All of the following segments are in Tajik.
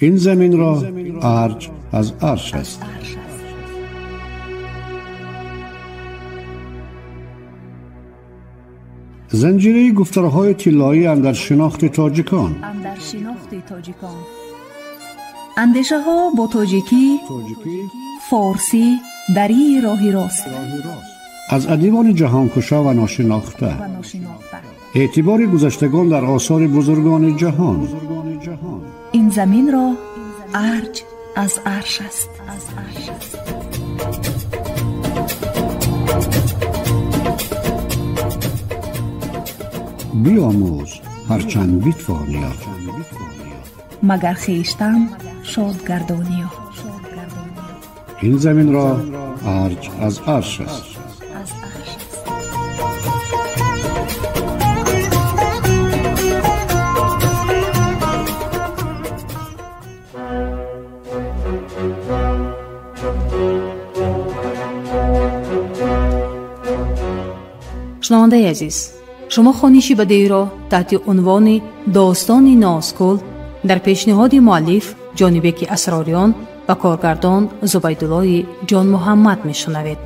Ин заминро арҷ аз арш аст. Занҷираи гуфторҳои тиллоӣ андар шинохти тоҷикон. Андешаҳо бо тоҷикӣ, форсӣ, дарии роҳи рост. Аз адибони ҷаҳонкушо ва ношинохта. Эътибори гузаштагон дар осори бузургони ҷаҳон. Ин заминро арҷ аз арш аст. Биомӯз ҳарчанд битвониё, магар хештан шод гардониё. Ин заминро арҷ аз арш аст. Шунавандаи азиз, шумо хониши бадеиро таҳти унвони «Достони Нозкул» дар пешниҳоди муаллиф Ҷонибеки Асрориён ва коргардон Зубайдуллои Ҷонмуҳаммад мешунавед.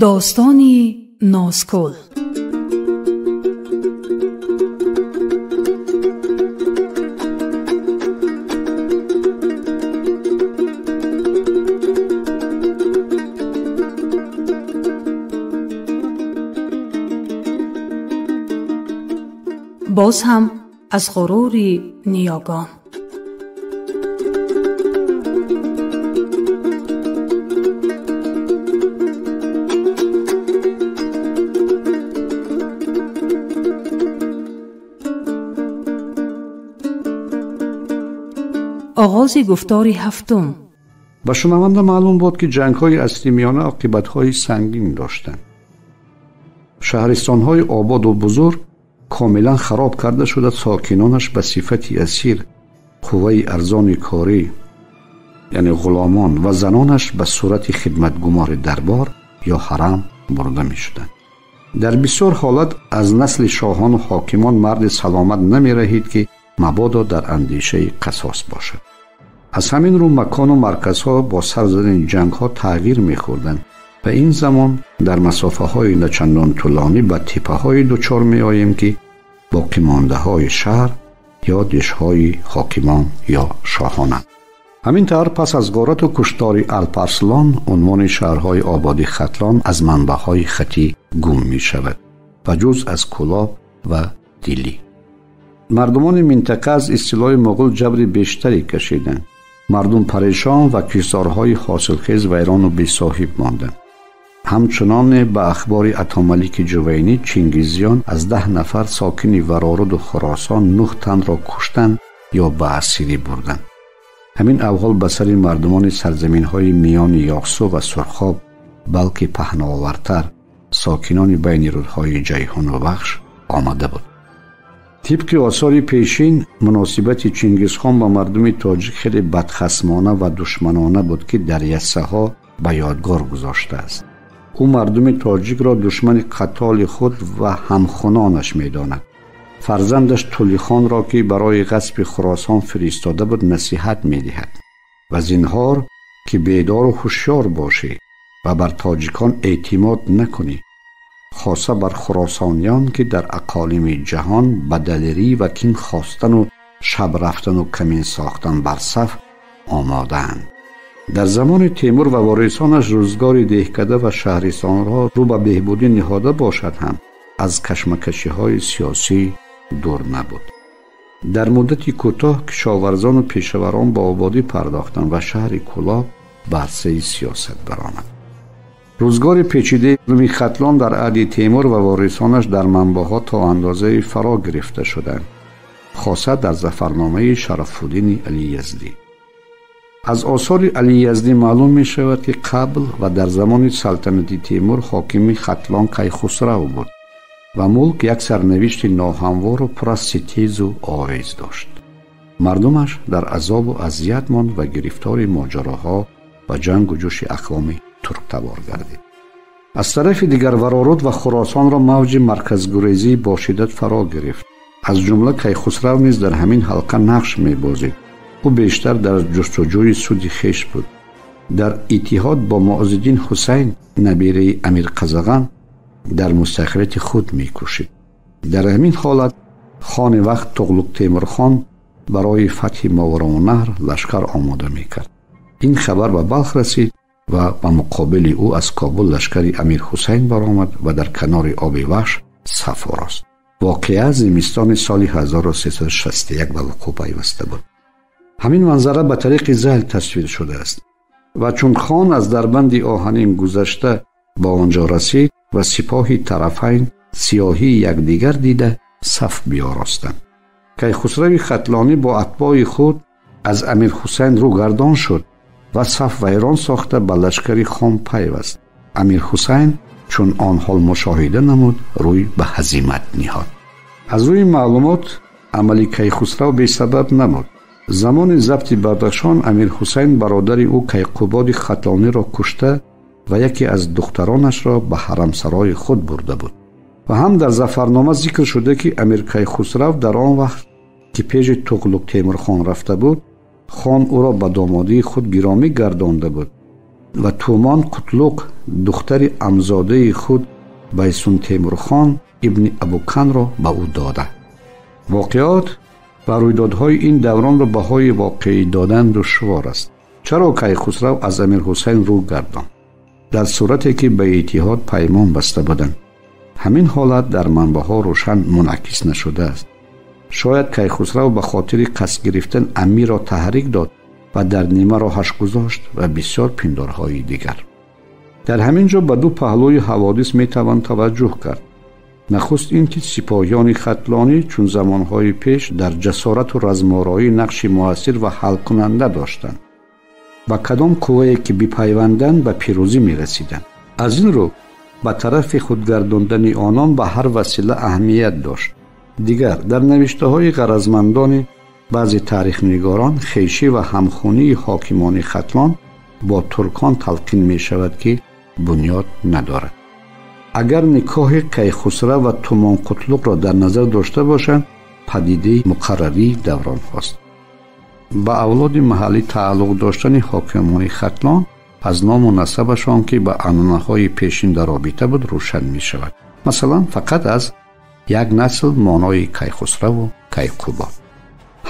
Достони Нозкул. Боз ҳам аз ғурури ниёгон. Оғози гуфтори ҳафтум. Ба шунаванда маълум буд, ки ҷангҳои асри миёна оқибатҳои сангин доштанд. Шаҳристонҳои ободу бузург комилан хароб карда шуда, сокинонаш ба сифати асир, қувваи арзони корӣ, яъне ғуломон, ва занонаш ба сурати хидматгумори дарбор ё ҳарам бурда мешуданд. Дар бисёр ҳолат аз насли шоҳону ҳокимон марди саломат намераҳид, ки мабодо дар андешаи қасос бошад. Аз ҳамин рӯ макону марказҳо бо сар задани ҷангҳо тағйир мехӯрданд ва ин замон дар масофаҳои начандон тӯлонӣ ба типпаҳое дучор меоем, ки боқимондаҳои шаҳр ё дешҳои ҳокимон ё шоҳонанд. Ҳамин тавр пас аз ғорату куштори Алпарслон унвони шаҳрҳои ободи Хатлон аз манбаъҳои хатӣ гум мешавад ва ҷуз аз Кӯлоб ва Дилӣ. Мардумони минтақа аз истилои муғул ҷабри бештаре кашиданд. Мардум парешон ва кишзорҳои ҳосилхез вайрону бесоҳиб монданд. Ҳамчуноне ба ахбори Атомалики Ҷувайнӣ Чингизиён аз 10 нафар сокини Вароруду Хуросон 9 танро куштанд ё ба асирӣ бурданд. Ҳамин авҳол ба сари мардумони сарзаминҳои миёни Ёқсу ва Сурхоб, балки паҳновартар, сокинони байни рудҳои Ҷайҳуну Вахш омада буд. Тибқи осори пешин, муносибати Чингизхон ба мардуми тоҷик хеле бадхасмона ва душманона буд, ки дар яссаҳо ба ёдгор гузоштааст. Ӯ мардуми тоҷикро душмани қатоли худ ва ҳамхунонаш медонад. Фарзандаш Тулихонро, ки барои ғасби Хуросон фиристода буд, насиҳат медиҳад ва зинҳор, ки бедору ҳушёр бошӣ ва бар тоҷикон эътимод накунӣ, хоса бар хуросониён, ки дар ақолими ҷаҳон ба далерӣ ва кин хостану шаб рафтану камин сохтан бар саф омодаанд. Дар замони Темур ва ворисонаш рӯзгори деҳкада ва шаҳристонҳо рӯ ба беҳбудӣ ниҳода бошад ҳам, аз кашмакашиҳои сиёсӣ дур набуд. Дар муддати кӯтоҳ кишоварзону пешаварон ба ободӣ пардохтанд ва шаҳри Кӯлоб ба арсаи сиёсат баромад. Рӯзгори печидаи мардуми Хатлон дар аҳди Темур ва ворисонаш дар манбаъҳо то андозае фаро гирифта шуданд, хоса дар зафарномаи Шарафуддини Алияздӣ. Аз осори Алияздӣ маълум мешавад, ки қабл ва дар замони салтанати Темур ҳокими Хатлон Кайхусрав буд ва мулк як сарнавишти ноҳамвору пур аз ситезу овез дошт. Мардумаш дар азобу азият монд ва гирифтори моҷароҳо ва ҷангу ҷӯши ақвоми турктабор гардид. Аз тарафи дигар Вароруд ва Хуросонро мавҷи марказгурезӣ бо шиддат фаро гирифт. Аз ҷумла Кайхусрав низ дар ҳамин ҳалқа нақш мебозид. Ӯ бештар дар ҷустуҷӯи суди хеш буд. Дар иттиҳод бо Муъзиддин Ҳусайн, набираи Амир Қазаған, дар мустақилияти худ мекӯшид. Дар ҳамин ҳолат хони вақт Туғлуқ Темурхон барои фатҳи Мовароуннаҳр лашкар омода мекард. Ин хабар ба Балх расид ва ба муқобили ӯ аз Кобул лашкари Амир Ҳусайн баромад ва дар канори оби Вахш саф орост. Воқеа зимистони соли 1361 ба вуқӯъ пайваста буд. Ҳамин манзара ба тариқи зайл тасвир шудааст ва чун хон аз дарбанди оҳанин гузашта ба он ҷо расид ва сипоҳи тарафайн сиёҳии якдигар дида саф биёростанд. Кайхусрави Хатлонӣ бо атбои худ аз Амир Ҳусайн рӯ гардон шуд ва саф вайрон сохта ба лашкари хон пайваст. Амир Ҳусайн чун он ҳол мушоҳида намуд, рӯй ба ҳазимат ниҳод. Аз рӯи маълумот амали Кайхусрав бесабаб набуд. Замони забти Бадахшон Амир Ҳусайн бародари ӯ Кайқубоди Хатлониро кушта ва яке аз духтаронашро ба ҳарамсарои худ бурда буд. Ва ҳам дар Зафарнома зикр шуда ки Амир Кайхусрав дар он вақт ки пеши Туғлуқ Темурхон рафта буд, хон ӯро ба домодии худ гиромӣ гардонда буд ва Тумон Қутлуқ духтари амзодаи худ Байсун Темурхон ибни Абуканро ба ӯ дода. Воқеот ва рӯйдодҳои ин давронро баҳои воқеӣ додан душвор аст. Чаро Кайхусрав аз Амир Ҳусайн рӯ гардонд, дар сурате ки ба иттиҳод паймон баста буданд? Ҳамин ҳолат дар манбаъҳо рӯшан мунъакис нашудааст. Шояд Кайхусрав ба хотири қасд гирифтан амирро таҳрик дод ва дар нима роҳаш гузошт ва бисёр пиндорҳои дигар. Дар ҳамин ҷо ба ду паҳлӯи ҳаводис метавон таваҷҷӯҳ кард. Нахуст ин ки сипоҳиёни хатлонӣ чун замонҳои пеш дар ҷасорату размороӣ нақши муассир ва ҳалкунанда доштанд. Ба кадом қуввае ки бипайванданд ба пирӯзӣ мерасиданд. Аз ин рӯ ба тарафи худгардондани онон ба ҳар васила аҳамият дошт. Дигар дар навиштаҳои ғаразмандони баъзе таърихнигорон хешӣ ва ҳамхунии ҳокимони Хатлон бо туркон талқин мешавад ки бунёд надорад. Агар никоҳи Кайхусрав ва Тумон Қутлуқро дар назар дошта бошанд, падидаи муқаррарии давронҳост. Ба авлоди маҳаллӣ тааллуқ доштани ҳокимони Хатлон аз ному насабашон ки ба анъанаҳои пешин дар робита буд рӯшан мешавад. Масалан, фақат аз як насл монои Кайхусраву Кайқубод.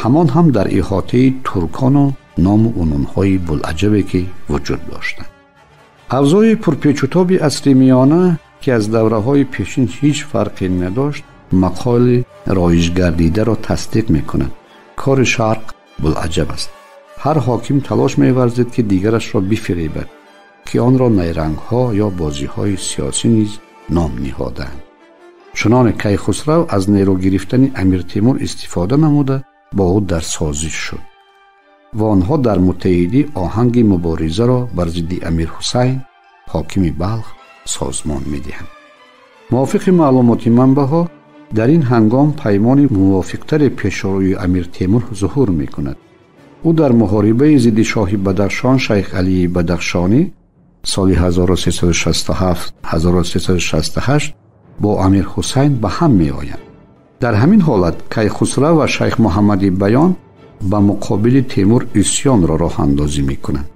Ҳамон ҳам дар иҳотаи туркону ному унунҳои булаҷабе ки вуҷуд доштанд. Авзои пурпечутоби асри миёна ки аз давраҳои пешин ҳеҷ фарқе надошт, мақоли роиҷгардидаро тасдиқ мекунад. Кори шарқ булаҷаб аст. Ҳар ҳоким талош меварзид ки дигарашро бифиребад, ки онро найрангҳо ё бозиҳои сиёсӣ низ ном ниҳодаанд. Чуноне Кайхусрав аз нерӯ гирифтани Амир Темур истифода намуда бо ӯ дар созиш шуд ва онҳо дар муттаҳидӣ оҳанги муборизаро бар зидди Амир Ҳусайн, ҳокими Балх, созмон медиҳанд. Мувофиқи маълумоти манбаъҳо, дар ин ҳангом паймони мувофиқтаре пешрӯи Амир Темур зуҳур мекунад. Ӯ дар муҳорибаи зидди шоҳи Бадахшон Шайх Алии Бадахшонӣ соли 1367-1368 бо Амир Ҳусайн ба ҳам меоянд. Дар ҳамин ҳолат Кайхусрав ва Шайх Муҳаммади Баён ба муқобили Темур исьёнро роҳандозӣ мекунанд.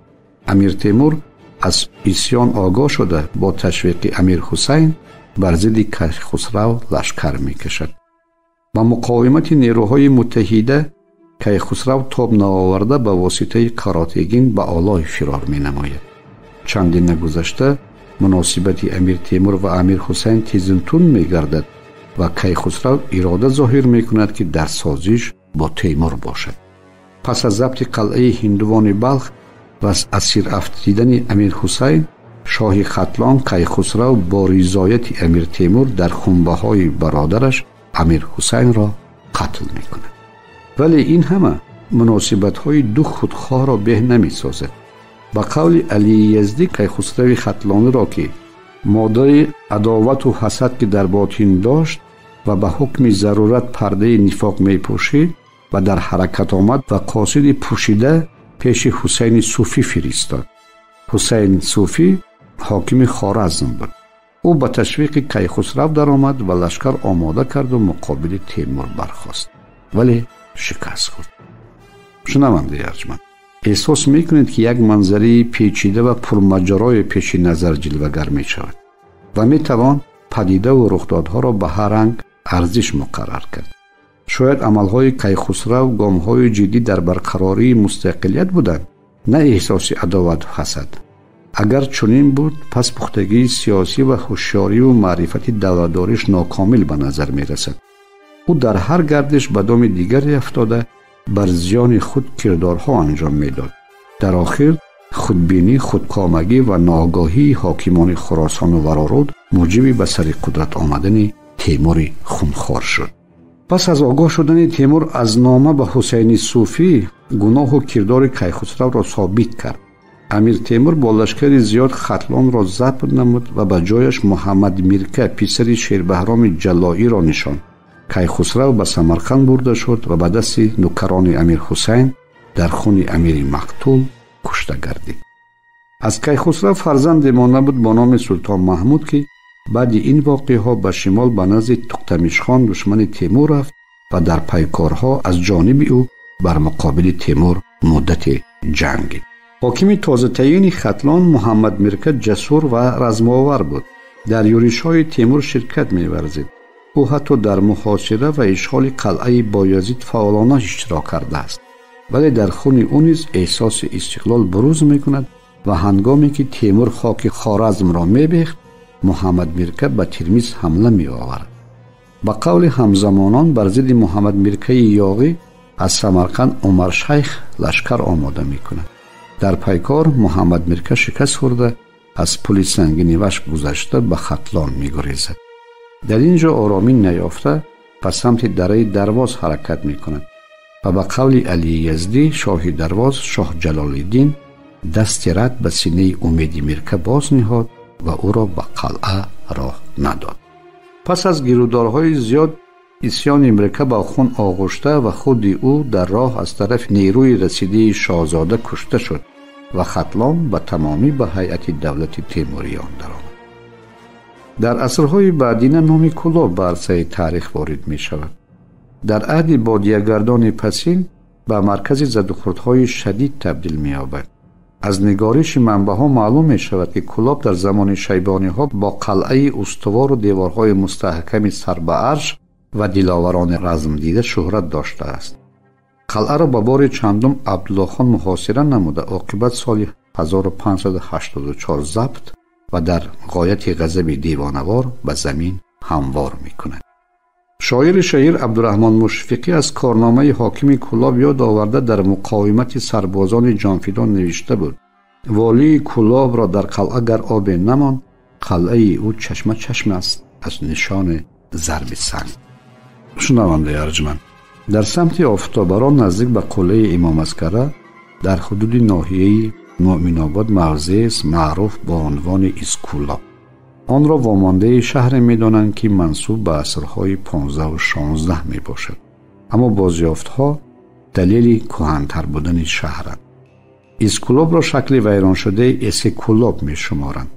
Амир Темур аз исьён огоҳ шуда бо ташвиқи Амир Ҳусайн бар зидди Кайхусрав лашкар мекашад. Ба муқовимати нерӯҳои муттаҳида Кайхусрав тоб наоварда ба воситаи Қаротегин ба Олой фирор менамояд. Чанде нагузашта муносибати Амир Темур ва Амир Ҳусайн тезинтун мегардад ва Кайхусрав ирода зоҳир мекунад ки дар созиш бо Темур бошад. Пас аз забти қалъаи ҳиндувони Балх ва асир афтидани Амир Ҳусайн, шоҳи Хатлон Кайхусрав бо ризояти Амир Темур дар хунбаҳои бародараш Амир Ҳусайнро қатл мекунад. Вале ин ҳама муносибатҳои ду худхоҳро беҳ намесозад. Ба қавли Алии Яздӣ, Кайхусрави Хатлониро ки моддаи адовату ҳасад ки дар ботин дошт ва ба ҳукми зарурат пардаи нифоқ мепӯшид, ва дар ҳаракат омад ва қосиди пӯшида пеши Ҳусайни Суфӣ фиристод. Ҳусайн Суфӣ ҳокими Хоразм буд. Ӯ ба ташвиқи Кайхусрав даромад ва лашкар омода карду муқобили Темур бархост, вале шикаст хӯрд. Шунавандаи арҷманд, эҳсос мекунед, ки як манзараи печида ва пурмаҷарои пеши назар ҷилвагар мешавад ва метавон падидаву рухдодҳоро ба ҳар ранг арзиш муқаррар кард. Шояд амалҳои Кайхусрав гомҳои ҷиддӣ дар барқарории мустақилият буданд, на эҳсоси адовату ҳасад. Агар чунин буд, пас пухтагии сиёсӣ ва ҳушёриву маърифати давлатдориш нокомил ба назар мерасад. Ӯ дар ҳар гардиш ба доми дигаре афтода бар зиёни худ кирдорҳо анҷом медод. Дар охир худбинӣ, худкомагӣ ва ноогоҳии ҳокимони Хуросону Вароруд муҷиби ба сари қудрат омадани Темури хунхор шуд. Пас аз огоҳ шудани Темур аз нома ба Ҳусайни Суфӣ гуноҳу кирдори Кайхусравро собит кард. Амир Темур бо лашкари зиёд Хатлонро забт намуд ва ба ҷояш Муҳаммад Мирка, писари Шербаҳроми Ҷаллоиро нишонд. Кайхусрав ба Самарқанд бурда шуд ва ба дасти нукарони Амир Ҳусайн дар хуни амири мақтул кушта гардид. Аз Кайхусрав фарзанде монда буд бо номи Султон Маҳмуд, ки баъди ин воқеаҳо ба шимол ба назди Туқтамишхон, душмани Темур, рафт ва дар пайкорҳо аз ҷониби ӯ бар муқобили Темур муддате ҷангид. Ҳокими тозатаъйини Хатлон Муҳаммад Мирка ҷасур ва размовар буд. Дар юришҳои Темур ширкат меварзид. Ӯ ҳатто дар муҳосира ва ишғоли қалъаи Боязид фаъолона иштирок кардааст, вале дар хуни ӯ низ эҳсоси истиқлол бурӯз мекунад ва ҳангоме ки Темур хоки Хоразмро мебехт, Муҳаммад Мирка ба Термиз ҳамла меовард. Ба қавли ҳамзамонон, бар зидди Муҳаммад Миркаи ёғӣ аз Самарқанд Умаршайх лашкар омода мекунад. Дар пайкор Муҳаммад Мирка шикаст хӯрда аз пули сангини Вашк гузашта ба Хатлон мегурезад. Дар ин ҷо оромӣ наёфта ба самти дараи Дарвоз ҳаракат мекунад ва ба қавли Алии Яздӣ, шоҳи Дарвоз, шоҳ Ҷалолиддин дасти рад ба синаи Умеди Мирка боз ниҳод ва ӯро ба қалъа роҳ надод. Пас аз гирудорҳои зиёд исьёни Мирка ба хун оғушта ва худи ӯ дар роҳ аз тарафи нерӯи расидии шоҳзода кушта шуд ва Хатлон ба тамомӣ ба ҳайати давлати Темуриён даромад. Дар асрҳои баъдина номи Кулоб ба арсаи таърих ворид мешавад. Дар аҳди бодиягардони пасин ба маркази задухӯрдҳои шадид табдил меёбад. Аз нигориши манбаъҳо маълум мешавад, ки Кулоб дар замони шайбониҳо бо қалъаи устувору деворҳои мустаҳками сарбаарш ва диловарони размдида шӯҳрат доштааст. Қалъаро ба бори чандум Абдуллохон муҳосира намуда, оқибат соли 1584 забт ва дар ғояти ғазаби девонавор ба замин ҳамвор мекунад. Шоири шаҳир Абдураҳмон Мушфиқӣ аз корномаи ҳокими Кулоб ёд оварда дар муқовимати сарбозони ҷонфидо навишта буд: волии Кулобро дар қалъа гар обе намонд, қалъаи ӯ чашма чашм аст аз нишони зарби санг. Шунавандаи арҷманд, дар самти Офтобарон наздик ба қуллаи Имом Аскара дар ҳудуди ноҳияи Муъминобод мавзеест маъруф бо унвони Искулоб. Онро вомондаи шаҳре медонанд, ки мансуб ба асрҳои 15 16 мебошад, аммо бозёфтҳо далели кӯҳантар будани шаҳранд. Искулобро шакли вайроншудаи Эскикулоб мешуморанд.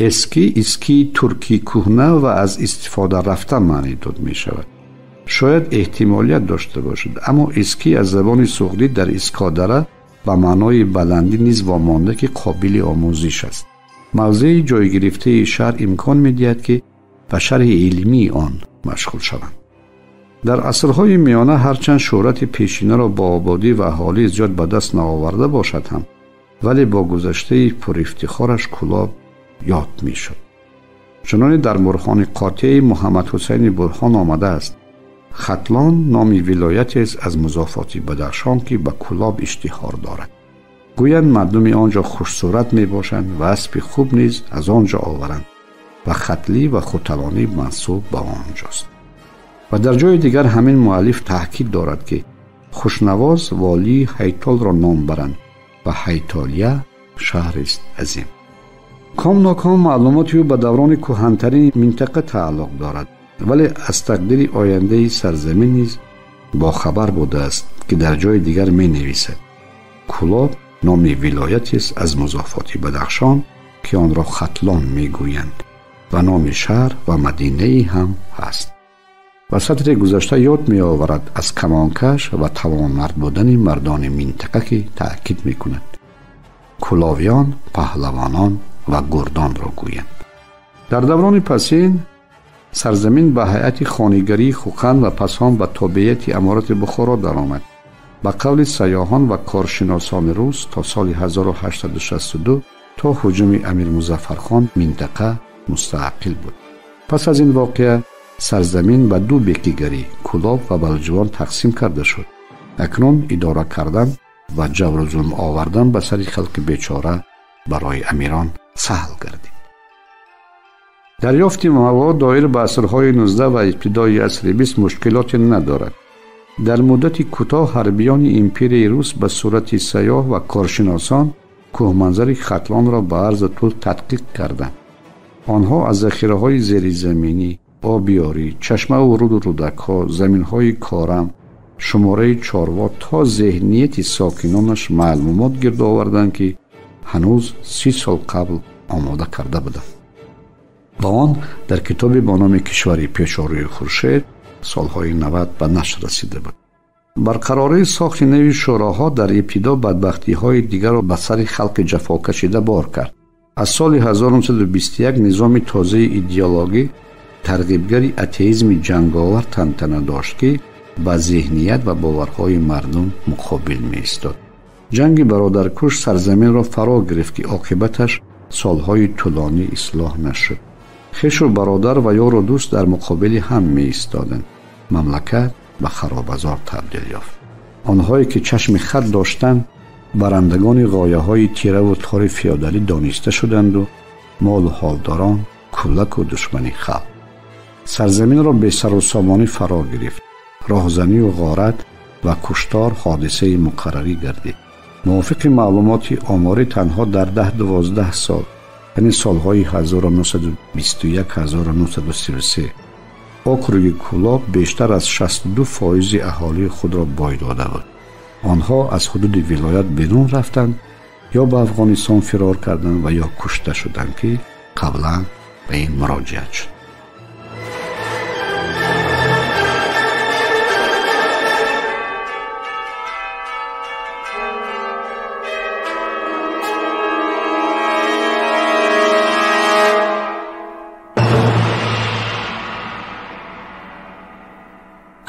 Эски искии туркии кӯҳна ва аз истифода рафта маънӣ дод мешавад. Шояд эҳтимолият дошта бошад, аммо иски аз забони суғдӣ дар Искодара ба маънои баландӣ низ вомонда, ки қобили омӯзиш аст. Мавзеи ҷойгирифтаи шаҳр имкон медиҳад, ки ба шарҳи илмии он машғул шаванд. Дар асрҳои миёна ҳарчанд шӯҳрати пешинаро бо ободӣ ва аҳолии зиёд ба даст наоварда бошад ҳам, вале бо гузаштаи пурифтихораш Кулоб ёд мешуд. Чуноне дар Бурҳони қотеи Муҳаммад Ҳусайни Бурҳон омадааст: Хатлон номи вилоятест аз музофоти Бадахшон, ки ба Кулоб иштиҳор дорад. Гӯянд мардуми он ҷо хушсурат мебошанд ва аспи хуб низ аз он ҷо оваранд ва хатлӣ ва хуталонӣ мансуб ба он ҷост. Ва дар ҷои дигар ҳамин муаллиф таъкид дорад, ки хушнавоз волии Ҳайтолро ном баранд ва Ҳайтолия шаҳрест азим. Ком ноком маълумоти ӯ ба даврони кӯҳантарини минтақа тааллуқ дорад, вале аз тақдири ояндаи сарзамин низ бохабар будааст, ки дар ҷои дигар менависад: Кӯлоб номи вилоятест аз музофоти Бадахшон, ки онро Хатлон мегӯянд ва номи шаҳр ва мадинае ҳам ҳаст. Ва сатри гузашта ёд меоварад аз камонкаш ва тавонмард будани мардони минтақа, ки таъкид мекунад кӯловиён паҳлавонон ва гурдонро гӯянд. Дар даврони пасин сарзамин ба ҳайати хонигарии Хӯқанд ва пас он ба тобеияти аморати Бухоро даромад. Ба қавли сайёҳон ва коршиносони рус, то соли 1862 то ҳуҷуми Амир Музаффархон минтақа мустаақил буд. Пас аз ин воқеа сарзамин ба ду бекигарӣ Кӯлоб ва Балҷувон тақсим карда шуд. Акнун идора кардан ва ҷавру зулм овардан ба сари халқи бечора барои амирон саҳл гардид. Дарёфти мавод доир ба асрҳои 19 ва ибтидои асри 20 мушкилоте надорад. Дар муддати кӯтоҳ ҳарбиёни империяи рус ба сурати сайёҳ ва коршиносон кӯҳманзари Хатлонро ба арзу тӯл тадқиқ карданд. Онҳо аз захираҳои зеризаминӣ, обиёрӣ, чашмаву руду рӯдакҳо, заминҳои корам, шумораи чорво то зеҳнияти сокинонаш маълумот гирд оварданд, ки ҳанӯз 30 сол қабл омода карда буданд. Ва он дар китобе бо номи Кишвари пешорӯи хуршед солҳои 90 ба нашр расида буд. Барқарории сохти нави шӯроҳо дар ибтидо бадбахтиҳои дигарро ба сари халқи ҷафокашида бор кард. Аз соли 1921 низоми тозаи идеологӣ тарғибгари атеизми ҷанговар тантана дошт, ки ба зеҳният ва боварҳои мардум муқобил меистод. Ҷанги бародаркуш сарзаминро фаро гирифт, ки оқибаташ солҳои тӯлонӣ ислоҳ нашуд. Хешу бародар ва ёру дӯст дар муқобили ҳам меистоданд. Мамлакат ба харобазор табдил ёфт. Онҳое ки чашми хат доштанд, барандагони ғояҳои тираву тори феодалӣ дониста шуданду молу ҳолдорон кӯлаку душмани халқ. Сарзаминро бесарусомонӣ фаро гирифт. Роҳзанию ғорат ва куштор ҳодисаи муқаррарӣ гардид. Мувофиқи маълумоти оморӣ танҳо дар 10-12 сол, яъне солҳои 1921-1933, округи Кӯлоб бештар аз 62% аҳолии худро бой дода буд. Онҳо аз ҳудуди вилоят берун рафтанд, ё ба Афғонистон фирор карданд ва ё кушта шуданд, ки қаблан ба ин муроҷиат шуд.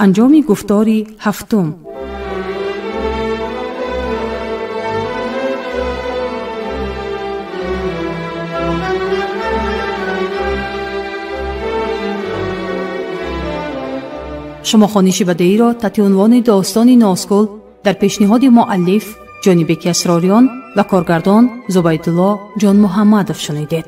Анҷоми гуфтори ҳафтум. Шумо хониши бадеиро таҳти унвони Достони Носкул дар пешниҳоди муаллиф Ҷонибеки Асрориён ва коргардон Зубайдулло Ҷонмуҳаммадов шунидед.